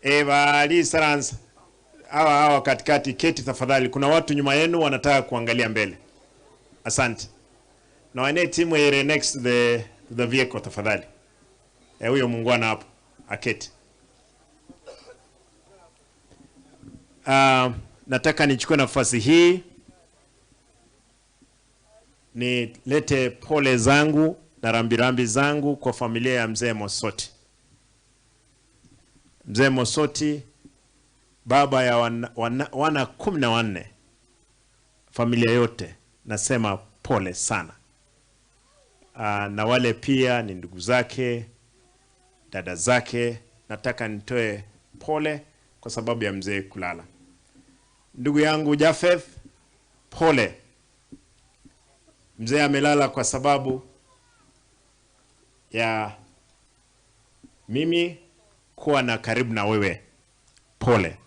Eva Sarans, hawa katikati, keti tafadhali. Kuna watu nyuma yenu wanataka kuangalia mbele. Asante. Na wane timu ere next to the vehicle tafadhali. Huyo muungwana hapo aketi. Nataka nichukue nafasi hii nilete pole zangu na rambirambi zangu kwa familia ya Mzee Mosoti. Mzee Mosoti, baba ya wana 14, familia yote nasema pole sana. Na wale pia ni ndugu zake, dada zake, nataka nitoe pole kwa sababu ya mzee kulala. Ndugu yangu Japheth, pole. Mzee amelala kwa sababu ya mimi kuwa na karibu na wewe. Pole.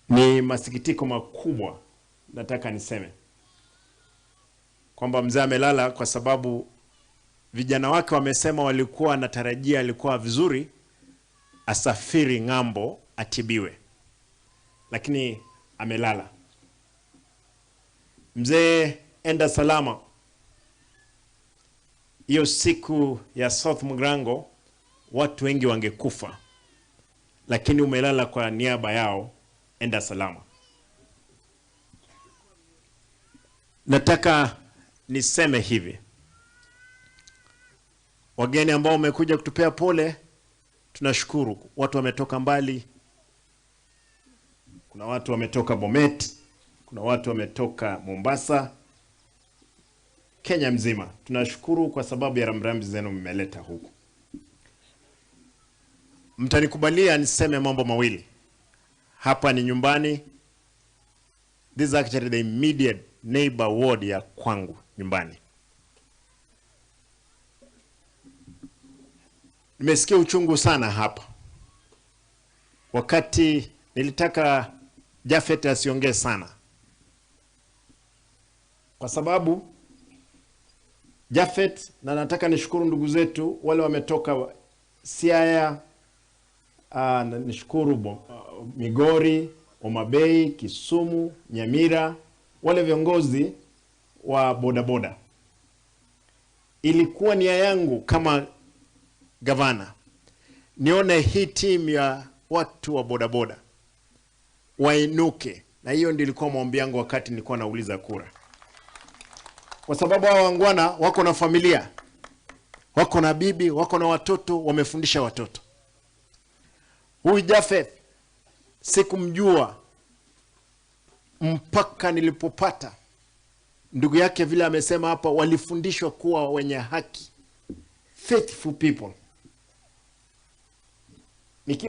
Ni masikitiko makubwa, nataka niseme kwamba mzee amelala kwa sababu vijana wake wamesema walikuwa wanatarajia alikuwa vizuri asafiri ng'ambo atibiwe, lakini amelala. Mzee, enda salama. Hiyo siku ya South Mugirango watu wengi wangekufa, lakini umelala kwa niaba yao. Enda salama. Nataka niseme hivi, wageni ambao wamekuja kutupea pole, tunashukuru. Watu wametoka mbali. Kuna watu wametoka Bomet, kuna watu wametoka Mombasa, Kenya mzima. Tunashukuru kwa sababu ya rambirambi zenu mmeleta huku. Mtanikubalia niseme mambo mawili. Hapa ni nyumbani. This is actually the immediate neighbor ward ya kwangu nyumbani. Nimesikia uchungu sana hapa. Wakati nilitaka Japheth asiongee sana, kwa sababu Japheth, na nataka nishukuru ndugu zetu wale wametoka Siaya, nishukuru Migori, Homa Bay, Kisumu, Nyamira, wale viongozi wa bodaboda. Ilikuwa nia yangu kama gavana nione hii team ya watu wa bodaboda wainuke, na hiyo ndio ilikuwa maombi yangu wakati nilikuwa nauliza kura, kwa sababu hao wangwana wako na familia, wako na bibi, wako na watoto, wamefundisha watoto. Huyu Japheth sikumjua mpaka nilipopata ndugu yake, vile amesema hapa, walifundishwa kuwa wenye haki, faithful people.